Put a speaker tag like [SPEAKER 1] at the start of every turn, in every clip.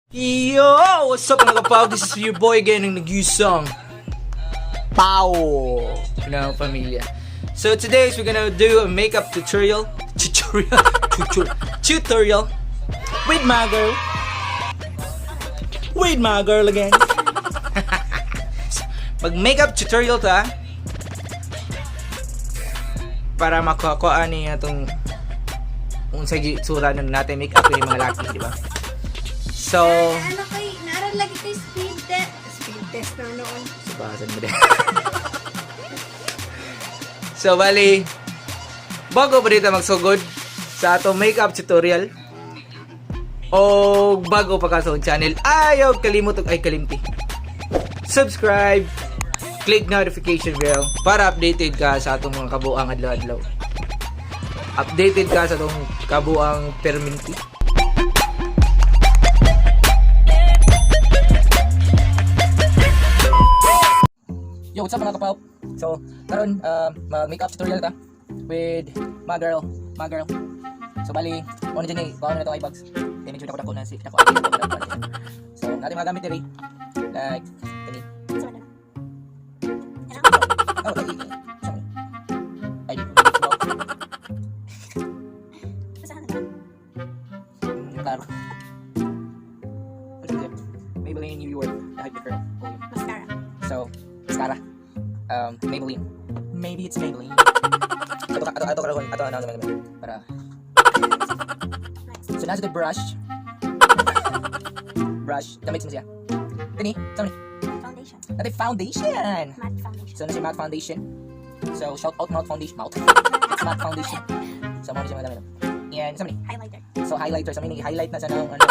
[SPEAKER 1] Yo! What's up, mga kapaw? This is your boy again, ang nag-usong Pau na pamilya. So today we're gonna do a makeup tutorial tutorial tutorial tutorial with my girl. With my girl again. Mag makeup tutorial ta para makuha niya itong unsay itsura ng natin makeup ni mga laki, di ba? So,
[SPEAKER 2] Ano kay, naaral lagi kay speed test. Speed test na noon.
[SPEAKER 1] Bahasan mo din. So, bali, bago pa dito magsugod sa atong makeup tutorial, o bago pa ka sa akong channel, ayaw kalimot og ay kalimti. Subscribe, click notification bell para updated ka sa atong mga kabuang adlaw-adlaw. Updated ka sa atong kabuang perminti. Yo, what's up, mga kapaw? So, karon mag-makeup tutorial ta with my girl, my girl. So bali, mo na dyan eh, kuha na itong eye bags. Kaya medyo dako-dako na si dako dako dako. So, natin mga gamit diri. Like, kani.
[SPEAKER 2] Sa na?
[SPEAKER 1] Oh, ay, ay, ay, di ko.
[SPEAKER 2] Basahan na.
[SPEAKER 1] Klaro. Ano siya? Maybelline New York, the Hyper Curl Volume.
[SPEAKER 2] Mascara.
[SPEAKER 1] So, mascara. Maybelline. Maybe it's Maybelline. Ato ato ato karon ato ano naman naman para.
[SPEAKER 2] Next.
[SPEAKER 1] So nasa the brush. Brush. Gamit mo siya. Kani, sa ni.
[SPEAKER 2] Foundation.
[SPEAKER 1] Natin foundation.
[SPEAKER 2] Matte foundation.
[SPEAKER 1] So nasa matte foundation. So shout out matte foundation. Matte. It's matte foundation. So mo na siya madami. And sa ni.
[SPEAKER 2] Highlighter.
[SPEAKER 1] So highlighter sa ni highlight na sa nang ano.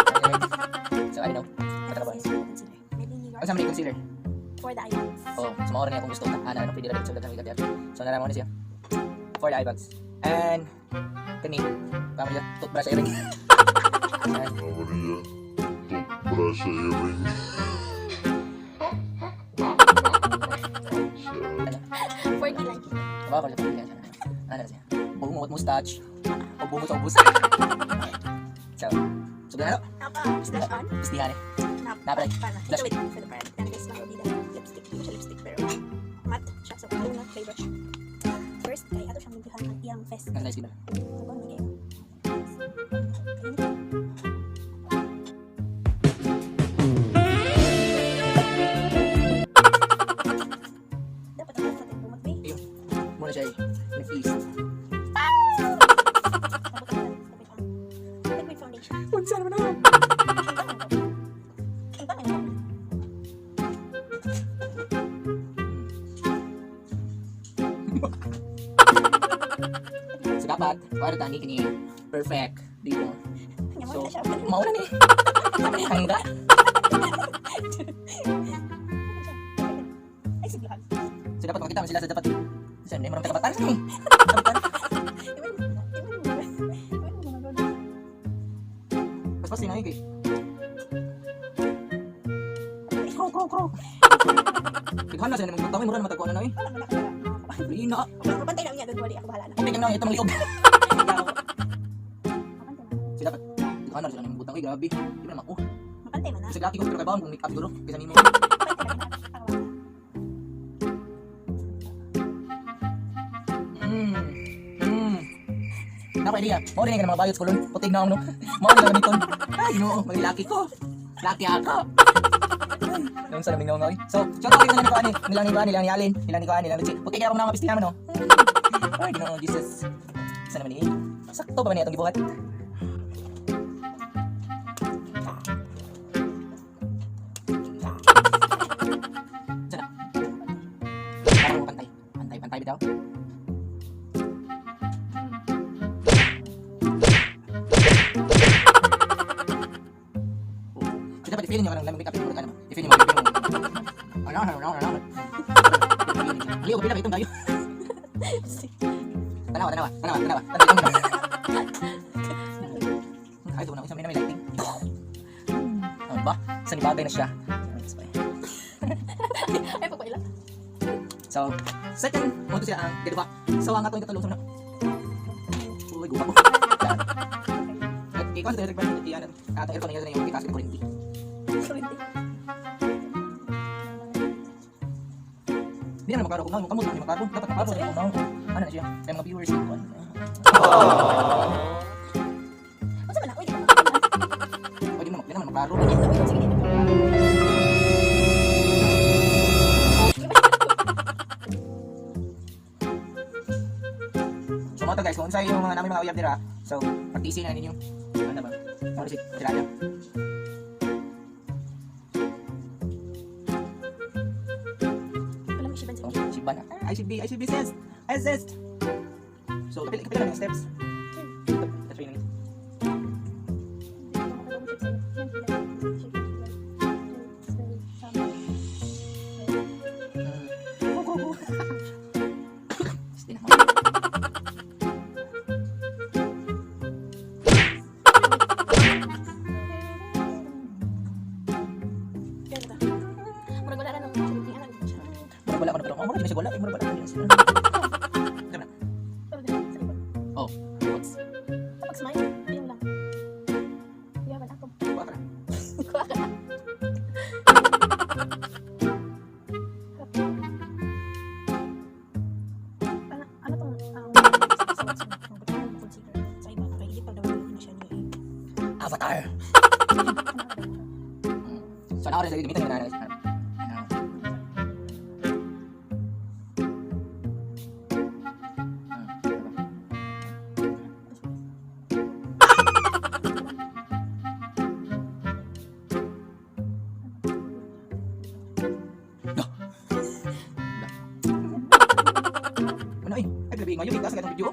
[SPEAKER 1] So I don't know. Mata ba?
[SPEAKER 2] This is for the concealer. Maybelline New York.
[SPEAKER 1] Ang sa ni concealer.
[SPEAKER 2] For the eye bags.
[SPEAKER 1] Oh, so maura niya kung gusto. Ah, na, ano, pwede rin sa daghang makeup. So naraman na siya. For the eye bags. And kani, tama niya, toothbrush sa earring. And,
[SPEAKER 3] Maria, toothbrush sa earring.
[SPEAKER 1] ano,
[SPEAKER 2] For kilay.
[SPEAKER 1] baka pala pala yan. Ano na siya? Bumot mustache. O bumot sa ubos. So, so gano?
[SPEAKER 2] Napa, blush on.
[SPEAKER 1] Pistihan eh.
[SPEAKER 2] Napa,
[SPEAKER 1] Napa,
[SPEAKER 2] para.
[SPEAKER 1] blush.
[SPEAKER 2] Wait, for the brand. And this one will be the lipstick. Hindi siya lipstick pero matte siya. So, ano na, clay brush. First, kay ato siyang limpihan ang iyang face.
[SPEAKER 1] Nasa nice ba?
[SPEAKER 2] So, ano kayo? Dapat ang natin bumot ba?
[SPEAKER 1] Ayun. Muna siya eh. Nag-ease.
[SPEAKER 2] Liquid foundation.
[SPEAKER 1] Unsa naman na?
[SPEAKER 2] Ang tangin mo.
[SPEAKER 1] So dapat, para tani kini perfect dito.
[SPEAKER 2] So,
[SPEAKER 1] So, mauna ni. Hangga.
[SPEAKER 2] Ay, sige lang.
[SPEAKER 1] So dapat makita mo sila sa dapat. Sa hindi marang tagabatan sa ni. Pas pas na kay. Kro kro kro. Daghan na sila nimong butang, mura na matagkuan na eh. Lina.
[SPEAKER 2] Mapantay na niya, don't worry, ako bahala na.
[SPEAKER 1] Okay na ito mangliog.
[SPEAKER 2] Mapantay na.
[SPEAKER 1] So dapat daghan na sila nimong butang, grabe. Di ba naman oh.
[SPEAKER 2] Mapantay man na.
[SPEAKER 1] Kasi laki ko pero kay bawon kung make up siguro kaysa nimo.
[SPEAKER 2] Mapantay na. Ako bahala.
[SPEAKER 1] Nako idea. Mao din nga mga bayot kulon. Putig na no. Mao din gamiton. Ay, Ginoo, magilaki ko. Laki ako. Noon sa naming naong. So, shout out nila ni Kuani, nila ni Kuani, nila ni Alin, nila ni Kuani, nila ni Luchi. Puti kaya akong mga pistihan no. Ay, Ginoo, Jesus. Sa naman ni. Sakto ba man itong gibuhat? Sana. Para mo pantay. Pantay, pantay bitaw. So dapat i-feel niyo kanang lamig makeup siguro ka naman. I-feel niyo mo, i-feel mo. Ano, ano, ano, ano. Liyo, pila itong tayo. Tanawa, tanawa, tanawa, tanawa. Tanawa, tanawa. Ay, ito na, isang may lighting. Oh, diba? Sa nibagay na siya.
[SPEAKER 2] Ay, pagpaila.
[SPEAKER 1] So, second, mo to siya ang gaduha. So, ang atong ikatulong sa na. Uy, gupa ko. At ikaw sa direct pa niya, atong aircon niya sa yung ikas kuryente.
[SPEAKER 2] Kalimti.
[SPEAKER 1] Hindi naman maklaro kung naon, kamot naman maklaro. Dapat maklaro sa naon. Ano na siya? Kay mga viewers ko.
[SPEAKER 2] Unsa man na? Uy, di ba?
[SPEAKER 1] O di naman maklaro.
[SPEAKER 2] Uy, di ba? Sige, di ba?
[SPEAKER 1] So mga to guys, kung unsa yung mga namin mga uyab dira, so practice na ninyo. Ano ba? Ano si Tirada?
[SPEAKER 2] Wala may shiban sa
[SPEAKER 1] Oh, si Ban. Ah, I should be assist. Assist. So, kapil kapil lang yung steps. That's 3 minutes. Go, go, go. Hindi na.
[SPEAKER 2] Murag wala na nung silbi, ano, siya.
[SPEAKER 1] Murag wala ko na pero. Oh, murag na siya wala. Murag wala na siya. Tama na.
[SPEAKER 2] Pero dali, sa likod.
[SPEAKER 1] Oh, what's
[SPEAKER 2] Sa pag-smile, yun lang. Yaman ako.
[SPEAKER 1] Kuha ka na.
[SPEAKER 2] Kuha ka na. Ano, ano tong, sa concealer sa iba, kay hindi pa daw na siya niya eh.
[SPEAKER 1] Avatar.
[SPEAKER 2] Ano ba daw siya?
[SPEAKER 1] So, na rin sa gamitan na na. Ano ay? Ay, grabe, ngayon may taas na itong video.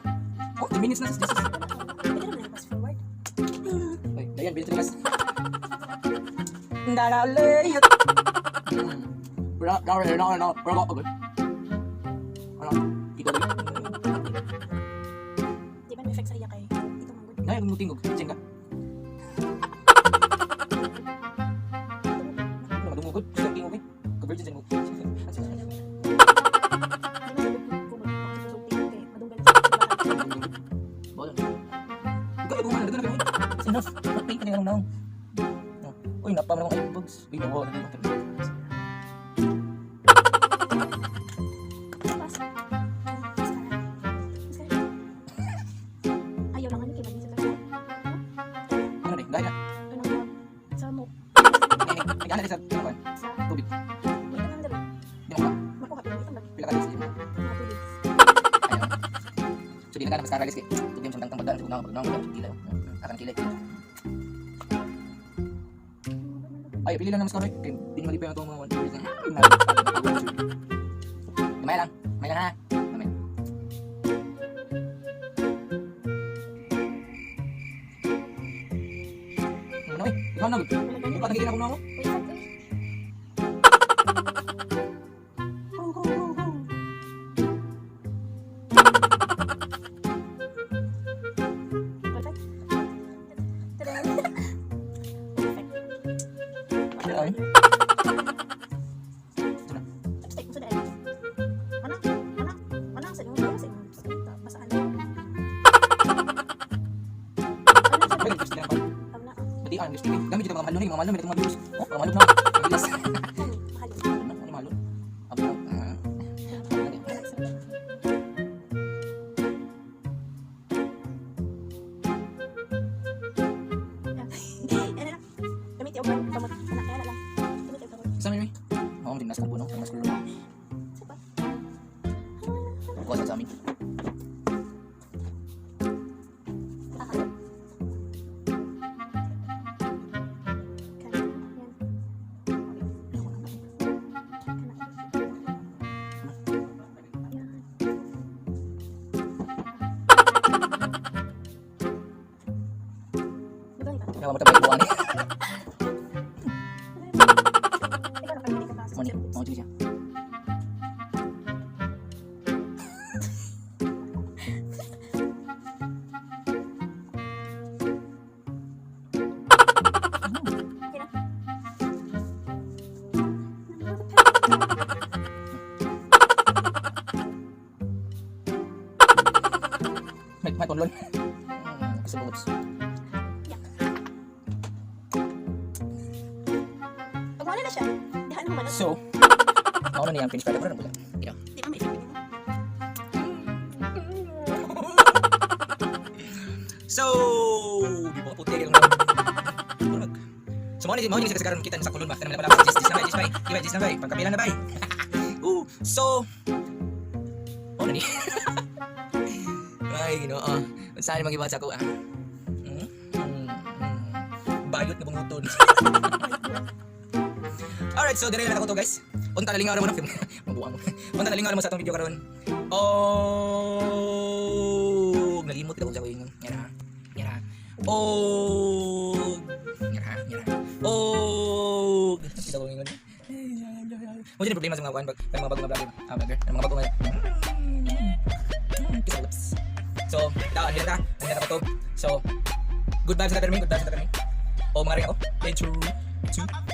[SPEAKER 1] Oh, 10 minutes na sa Jesus.
[SPEAKER 2] Pwede naman na fast forward.
[SPEAKER 1] Ay, dayan, bilis na mas. Ndalale. Bra, bra, bra, bra, bra, bra, Ano? Ito ba?
[SPEAKER 2] Di ba may effect sa iya kay ito man gud.
[SPEAKER 1] Ngayon, kung tingog, sing ka. Ano, madungog? Gusto kong tingog eh. Convergence mo.
[SPEAKER 2] Di ba sa kung magpapasok kay madunggan sa
[SPEAKER 1] Bola. Ikaw, ikaw man, nagana ka. It's enough. Paint ka na lang naong. Uy, napa man akong eyebags. Uy, nawa, nagana.
[SPEAKER 2] Tapos, mascara. Mascara. Ayaw lang ano kay maging sa
[SPEAKER 1] Ano rin, gaya na.
[SPEAKER 2] Ano sa mo
[SPEAKER 1] Nag-ana sa ano
[SPEAKER 2] sa
[SPEAKER 1] tubig.
[SPEAKER 2] Wait lang dali.
[SPEAKER 1] Di mo ka.
[SPEAKER 2] Makuha pero ito lang
[SPEAKER 1] Pila ka days.
[SPEAKER 2] mga 2 days.
[SPEAKER 1] Ayun. So di na ka mascara guys kay. Tugim sa tangtang pagdaan sa unang pagdaan sa kilay. Akan kilay. Ay, pili lang ng mascara. Kay di na malipay ang itong mga 1%. Gamay lang. Gamay lang ha. Gamay. Ano eh? Ikaw na. Ikaw tangilin ako na ako.
[SPEAKER 2] Wait, saan uy?
[SPEAKER 1] Go, go, go, go.
[SPEAKER 2] Perfect. Tada. Perfect.
[SPEAKER 1] Ano ay?
[SPEAKER 2] Lipstick, unsa dahil? Ana, ana, ana sa imong sa imong basaan. Ana sa
[SPEAKER 1] Ay, lipstick lang pa.
[SPEAKER 2] Tama na.
[SPEAKER 1] Pati ang lipstick. Gamit dito mga malun, mga malun, mga views. Oh, mga malun na. Mabilis.
[SPEAKER 2] Kani, mahal.
[SPEAKER 1] Ano, ano malun? Abo lang. Ah.
[SPEAKER 2] Anak sa Ano na? Gamit yung kamot. Anak, kaya na lang. Gamit yung kamot.
[SPEAKER 1] Sa amin, Oo, hindi nasa puno, mas kulo.
[SPEAKER 2] Sa pa?
[SPEAKER 1] Kuha sa amin.
[SPEAKER 2] Ah. Kana, yan. Kana. Yan. Magaling ba?
[SPEAKER 1] Kaya mo tayo buwan eh.
[SPEAKER 2] Ikaw na, pag hindi ka pa sa
[SPEAKER 1] Moni, mo siya.
[SPEAKER 2] na siya. Dahan mo man.
[SPEAKER 1] So, mao na niya ang finished product pero wala. Yeah.
[SPEAKER 2] Di ba may effect mo?
[SPEAKER 1] So, di ba puti yung murag. So mao ni sa kasagaran kita sa kulon ba kanang wala jis jis na bay, jis bay, di ba jis na bay, pagkapila na bay. Ooh, so mao na ni. Ay, Ginoo. Unsa ni magibuhat sa ako ah? Bayot nga bunguton. Alright, so dire na ako to, guys. Unta na lingaw ra mo na. Mabuang mo. Unta na lingaw ra mo sa atong video karon. Oh, nalimot ko sa ko ingon. Yara. Yara. Oh. Yara, yara. Oh. Kita ko ingon. Mo din problema sa mga kuan pag mga bagong vlogger, ah, vlogger, mga bagong kiss lips. So, ta ano ta? Ano na to? So, good vibes na kami, good vibes na kami. O mga rin ako. 3, 2,